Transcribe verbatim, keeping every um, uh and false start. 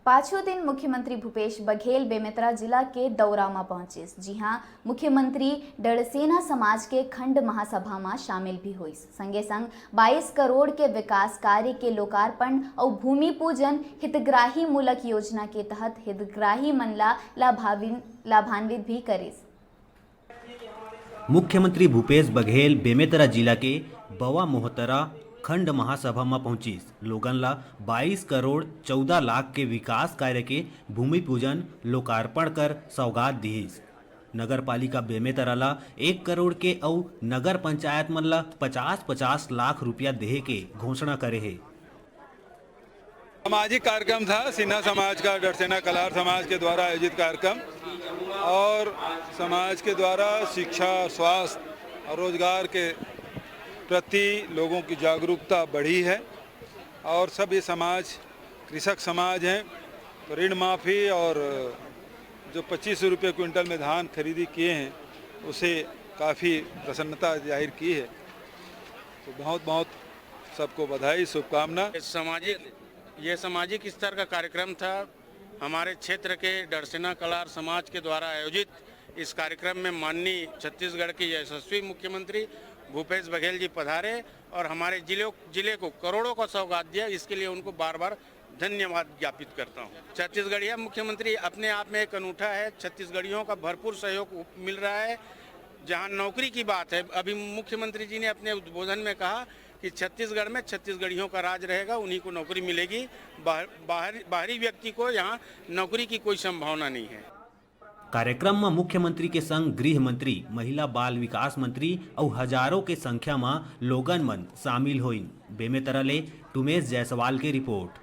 पाछू दिन मुख्यमंत्री भूपेश बघेल बेमेतरा जिला के दौरा म पहुंचिस, जिहां मुख्यमंत्री डड़सेना समाज के खंड महासभा म शामिल भी होइस। संगे संग बाईस करोड़ के विकास कार्य के लोकार्पण अउ भूमि पूजन, हितग्राही मूलक योजना के तहत हितग्राही मन ला लाभाविन-, लाभान्वित भी करिस। मुख्यमंत्री भूपेश बघेल बेमेतरा जिला के बवा मोहतरा खंड महासभा म पहुंचिस। लोगन ला बाईस करोड़ चौदह लाख के विकास कार्य के भूमि पूजन, लोकार्पण कर सौगात दिहिस। नगर पालिका बेमेतरा ला एक करोड़ के अउ नगर पंचायत मन ला पचास पचास लाख रुपया देहे के घोषणा करे हे। सामाजिक कार्यक्रम था, सिन्हा समाज का, डरसेना कलार समाज के द्वारा आयोजित कार्यक्रम, और समाज के द्वारा शिक्षा, स्वास्थ्य और रोजगार के प्रति लोगों की जागरूकता बढ़ी है। और सब ये समाज कृषक समाज हैं, तो ऋण माफ़ी और जो पच्चीस सौ रुपये क्विंटल में धान खरीदी किए हैं, उसे काफ़ी प्रसन्नता जाहिर की है। तो बहुत बहुत सबको बधाई, शुभकामना। सामाजिक, ये सामाजिक स्तर का कार्यक्रम था। हमारे क्षेत्र के डरसेना कलार समाज के द्वारा आयोजित इस कार्यक्रम में माननीय छत्तीसगढ़ के यशस्वी मुख्यमंत्री भूपेश बघेल जी पधारे और हमारे जिलों, जिले को करोड़ों का सौगात दिया। इसके लिए उनको बार बार धन्यवाद ज्ञापित करता हूँ। छत्तीसगढ़िया मुख्यमंत्री अपने आप में एक अनूठा है। छत्तीसगढ़ियों का भरपूर सहयोग उप-, मिल रहा है। जहाँ नौकरी की बात है, अभी मुख्यमंत्री जी ने अपने उद्बोधन में कहा कि छत्तीसगढ़ में छत्तीसगढ़ियों का राज रहेगा, उन्हीं को नौकरी मिलेगी। बाहर, बाहर, बाहरी व्यक्ति को यहाँ नौकरी की कोई संभावना नहीं है। कार्यक्रम म मुख्यमंत्री के संग गृह मंत्री, महिला बाल विकास मंत्री अउ हजारों के संख्या म लोगन मन शामिल होइन। बेमेतरा ले टुमेश जायसवाल के रिपोर्ट।